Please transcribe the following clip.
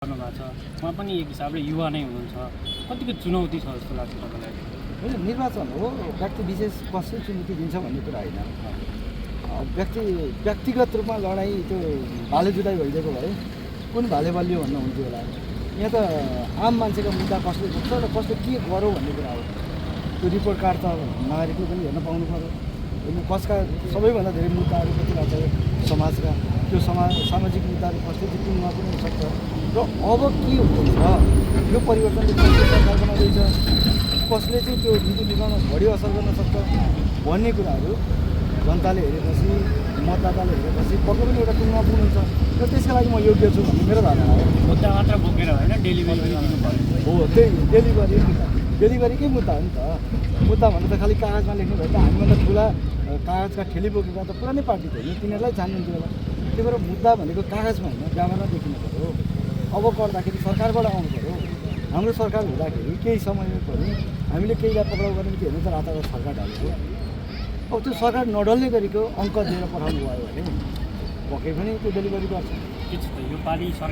गर्नुभएको छ उहाँ पनि एक हिसाबले युवा नै हुनुहुन्छ कतिको चुनौती छ जस्तो लाग्छ तपाईँलाई होइन निर्वाचन हो व्यक्ति विशेष कसले चुनौती दिन्छ भन्ने कुरा होइन व्यक्तिगत रूपमा लडाइँ त्यो भाले जुदाइ भइदिएको भए कुन भाले बलियो भन्न हुन्थ्यो होला यहाँ त आम मान्छेको मुद्दा कसले बुझ्छ र कसले के गरौँ भन्ने कुरा हो त्यो रिपोर्ट कार्ड त नागरिकले पनि हेर्न पाउनु पऱ्यो होइन कसका सबैभन्दा धेरै मुद्दाहरू कतिवटा छ समाजका त्यो सामाजिक मुद्दाहरू कसले जित्नुमा पनि हुनसक्छ र अब के हुँदैछ यो परिवर्तनले कसले सरकार बनाउँदैछ कसले चाहिँ त्यो नीति निकाल्न बढी असर गर्न सक्छ भन्ने कुराहरू जनताले हेरेपछि मतदाताले हेरेपछि पक्कै पनि एउटा टुङ्गमा पुग्नुहुन्छ र त्यसका लागि म योग्य छु भन्ने मेरो धारणा हो मुद्दा मात्र बोकेर होइन डेलिभरी पनि दिनु पर्यो हो त्यही डेलिभरीकै मुद्दा हो नि त मुद्दा भन्नु त खालि कागजमा लेख्नु भयो त हामीभन्दा ठुला कागजका ठेली बोकेका त पुरानै पार्टी थियो नि तिनीहरूलाई जान्नुहुन्थ्यो होला त्यही भएर मुद्दा भनेको कागजमा होइन व्यवहारमा देखिनु पऱ्यो अब गर्दाखेरि सरकारबाट आउनु पऱ्यो हाम्रो सरकार हुँदाखेरि केही समयमा पनि हामीले केहीलाई पक्राउ गर्ने कि हेर्नु त रातारात सरकार ढलेको अब त्यो सरकार नडल्ने गरेको अङ्क दिएर पठाउनु भयो भने पक्कै पनि त्यो डेलिभरी गर्छ के छ त यो पालि सरकार